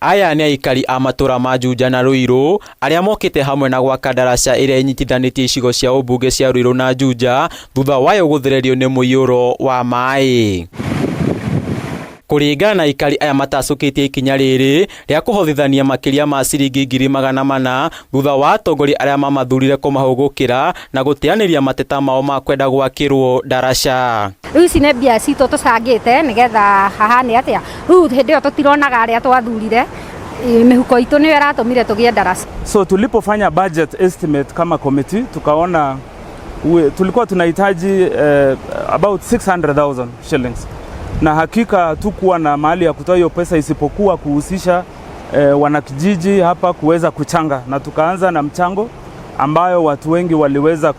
Aya nĩ aikari a matũra ma Juja na Ruiru arĩa mokĩte hamwe na gwaka ndaraca ĩrĩa ĩnyitithanĩtie icigo cia ũmbunge cia Ruiru na Juja thutha wayo gũthererio nĩ mũiyũro wa maĩ. Kũringana na aikari aya matacũkĩtie ikinya rĩrĩ rĩa kũhothithania makĩria ma ciringi 400,000 thutha wa atongoria arĩa mamathurire kũmahũgũkĩra na gũteanĩria mateta mao ma kwenda gwakĩrwo ndaraca. Rĩu ici nĩ mbia citũ tũcangĩte nĩgetha hahane atĩa. Rĩu hĩndĩ ĩyo tũtironaga arĩa twathurire, mĩhuko itũ nĩyo ĩratũmire tũgĩe ndaraca. So tulipofanya budget estimate kama committee tukaona tulikuwa tunahitaji about 600,000 shillings, na hakika tukuwa na mahali ya kutoa hiyo pesa isipokuwa kuhusisha wanakijiji hapa kuweza kuchanga, na tukaanza na mchango ambayo watu wengi waliweza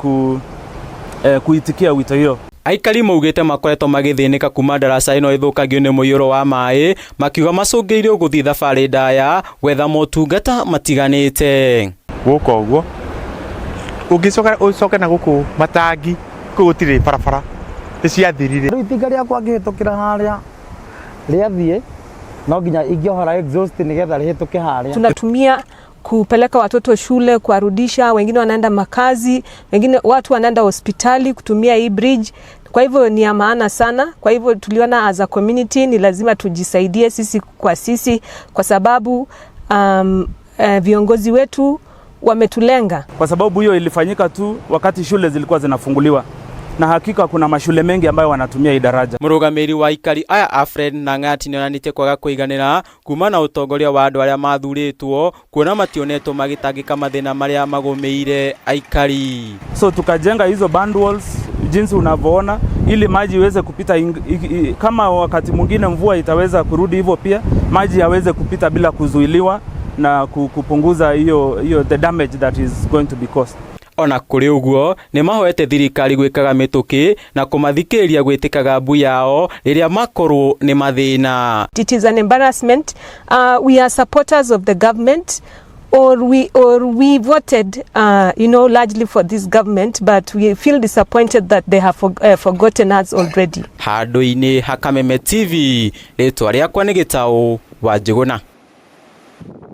kuitikia wito hiyo. Aikari maugĩte makoretwo magĩthĩnĩka kuma ndaraca ĩno ĩthũkangio nĩ mũiyũro wa maĩ, makiuga macũngĩrĩirio gũthiĩ thabarĩ ndaya gwetha motungata matiganĩte. Gũka ũguo ũngĩcoka ũcoke na gũkũ matangi kũu gũtirĩ barabara nĩ ciathirire. Rĩu itinga rĩakwa ngĩhĩtũkĩra harĩa rĩathiĩ no nginya ingĩohora exhaust nĩgetha rĩhĩtũke harĩa. Tunatumia kupeleka watoto shule, kuwarudisha, wengine wanaenda makazi, wengine watu wanaenda hospitali kutumia hii bridge. Kwa hivyo ni ya maana sana. Kwa hivyo tuliona as a community ni lazima tujisaidie sisi kwa sisi, kwa sababu viongozi wetu wametulenga. Kwa sababu hiyo ilifanyika tu wakati shule zilikuwa zinafunguliwa, na hakika kuna mashule mengi ambayo wanatumia hii daraja. Mũrũgamĩrĩri wa aikari aya Alfred Nang'ati nĩonanĩtie kwaga kũiganĩra kuma na ũtongoria wa andũ arĩa mathurĩtwo kuona mationetwo magĩtangĩka mathĩna marĩa magũmĩire aikari. So tukajenga hizo bund walls jinsi unavyoona ili maji iweze kupita kama wakati mwingine mvua itaweza kurudi hivyo pia maji yaweze kupita bila kuzuiliwa na kupunguza hiyo the damage that is going to be caused. Ona kũrĩ ũguo nĩ mahoete thirikari gwĩkaga mĩtũkĩ na kũmathikĩrĩria gwĩtĩkaga mbu yao rĩrĩa makorwo nĩ mathĩna. It is an embarrassment. We are supporters of the government, or we voted largely for this government, but we feel disappointed that they have forgotten us already. Handũ-inĩ ha Kameme TV, rĩtwa rĩakwa nĩ Gĩtaũ wa Njũgũna.